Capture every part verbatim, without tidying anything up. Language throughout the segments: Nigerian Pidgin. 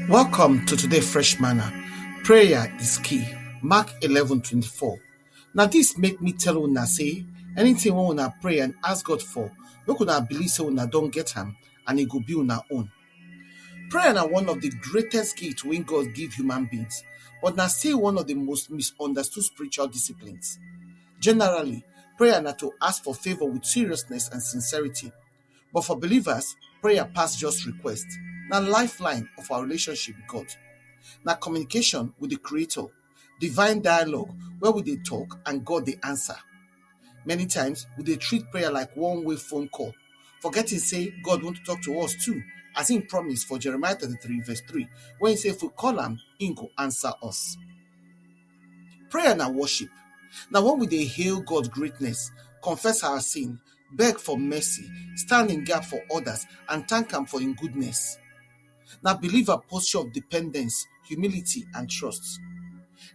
Welcome to today Fresh Manna. Prayer is key. Mark eleven twenty-four. Now this make me tell una say anything we una pray and ask God for, make una believe say una don't get him and it go be una own. Prayer na one of the greatest gifts wey God give human beings, but na still one of the most misunderstood spiritual disciplines. Generally, prayer na to ask for favor with seriousness and sincerity. But for believers, prayer pass just request. Na lifeline of our relationship with God. Na communication with the Creator, divine dialogue where we dey talk and God dey answer. Many times, we dey treat prayer like one-way phone call, forgetting say God want to talk to us too, as he promised for Jeremiah thirty-three verse three, when he say if we call him, he go answer us. Prayer na worship. Na when we dey hail God greatness, confess our sin, beg for mercy, stand in gap for others, and thank am for him goodness. Na believer posture of dependence, humility, and trust.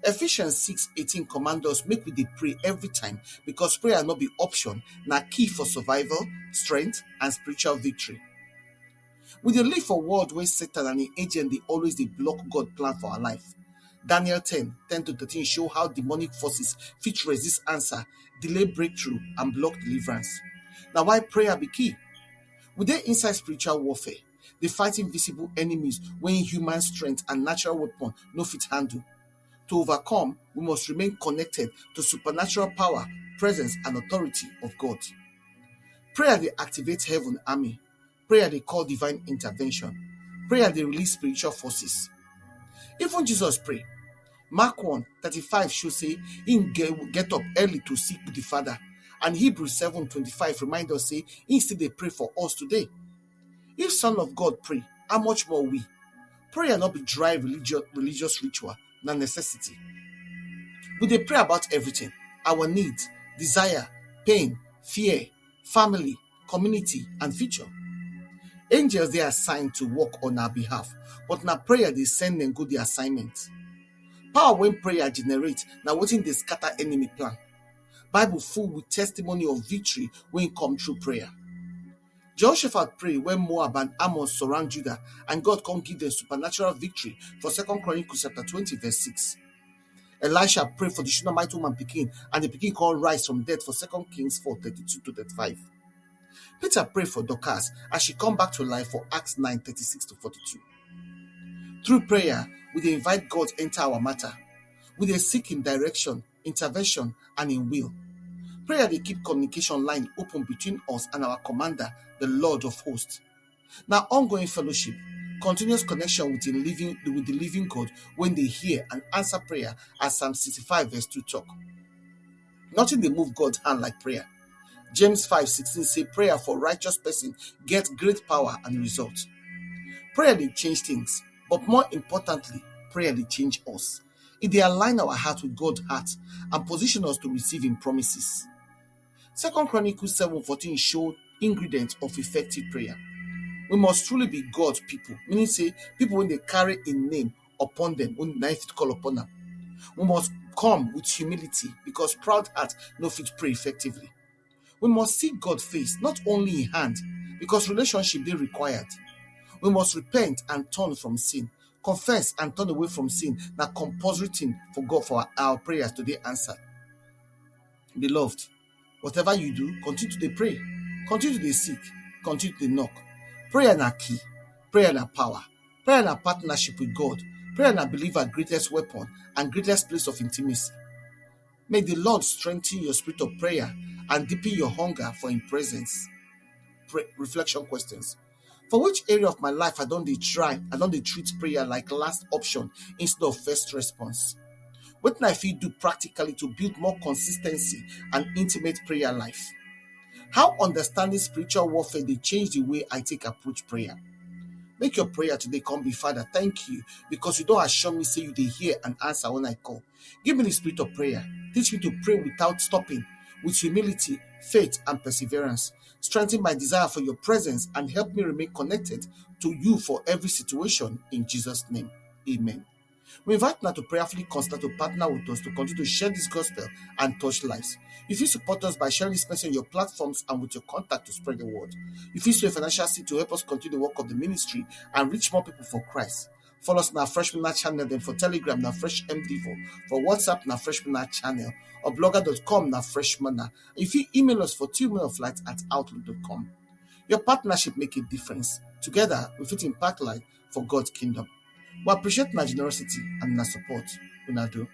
Ephesians six eighteen command us make we dey pray every time, because prayer no be option, na key for survival, strength, and spiritual victory. We dey live for world where Satan and him agent dey always dey block God plan for our life. Daniel ten, ten to thirteen show how demonic forces fit resist answer, delay breakthrough, and block deliverance. Na why prayer be key. We dey inside spiritual warfare, dey fight invisible enemies wey human strength and natural weapon no fit handle. To overcome, we must remain connected to supernatural power, presence, and authority of God. Prayer dey activate heaven army. Prayer dey call divine intervention. Prayer dey release spiritual forces. Even Jesus pray. Mark one thirty-five show say he get, get up early to seek the Father. And Hebrews seven twenty-five remind us say he still dey pray for us today. If Son of God pray, how much more we? Prayer not be dry religious, religious ritual, na necessity. We dey pray about everything, our needs, desire, pain, fear, family, community, and future. Angels dey assigned to work on our behalf, but na prayer dey send them go the assignment. Power when prayer generate na wetin dey scatter enemy plan. Bible full with testimony of victory when come through prayer. Jehoshaphat pray when Moab and Ammon surround Judah, and God come give them supernatural victory for Second Chronicles chapter twenty verse six. Elisha pray for the Shunammite woman pikin, and the pikin come rise from death for Second Kings four thirty-two to thirty-five. Peter pray for Dorcas as she come back to life for Acts nine thirty-six to forty-two. Through prayer, we dey invite God enter our matter. We dey seek him direction, intervention, and him will. Prayer dey keep communication line open between us and our commander, the Lord of hosts. Na ongoing fellowship, continuous connection with the living, with the living God when they hear and answer prayer, as Psalm sixty-five verse two talk. Nothing dey move God hand like prayer. James five sixteen say prayer for righteous person get great power and result. Prayer dey change things, but more importantly, prayer dey change us. E dey align our heart with God heart and position us to receive him promises. Second Chronicles seven fourteen show ingredients of effective prayer. We must truly be God people, meaning say people when they carry a name upon them, when they fit call upon them. We must come with humility, because proud heart no fit pray effectively. We must seek God face, not only in hand, because relationship dey required. We must repent and turn from sin, confess and turn away from sin. Na compulsory thing for God for our prayers to dey answered. Beloved, whatever you do, continue to dey pray, continue to dey seek, continue to dey knock. Prayer na key, prayer na power, prayer na partnership with God, prayer na believer greatest weapon and greatest place of intimacy. May the Lord strengthen your spirit of prayer and deepen your hunger for him presence. Pray, reflection questions. For which area of my life I don dey try, I don dey treat prayer like last option instead of first response? Wetin I fit do practically to build more consistency and intimate prayer life? How understanding spiritual warfare dey change the way I take approach prayer? Make your prayer today come be, Father, thank you because you don assure me say you dey hear and answer when I call. Give me the spirit of prayer. Teach me to pray without stopping, with humility, faith, and perseverance. Strengthen my desire for your presence and help me remain connected to you for every situation. In Jesus' name, amen. We invite now to prayerfully consider to partner with us to continue to share this gospel and touch lives. If you support us by sharing this message on your platforms and with your contact to spread the word, if you sow a financial seed to help us continue the work of the ministry and reach more people for Christ, Follow us na Freshman Channel, then for Telegram na Fresh M D four, for WhatsApp na Freshman Channel, or blogger dot com na Freshman. You fit email us for two men of light at outlook dot com. Your partnership make a difference. Together, we fit impact life for God's kingdom. We appreciate na generosity and na support. Una do.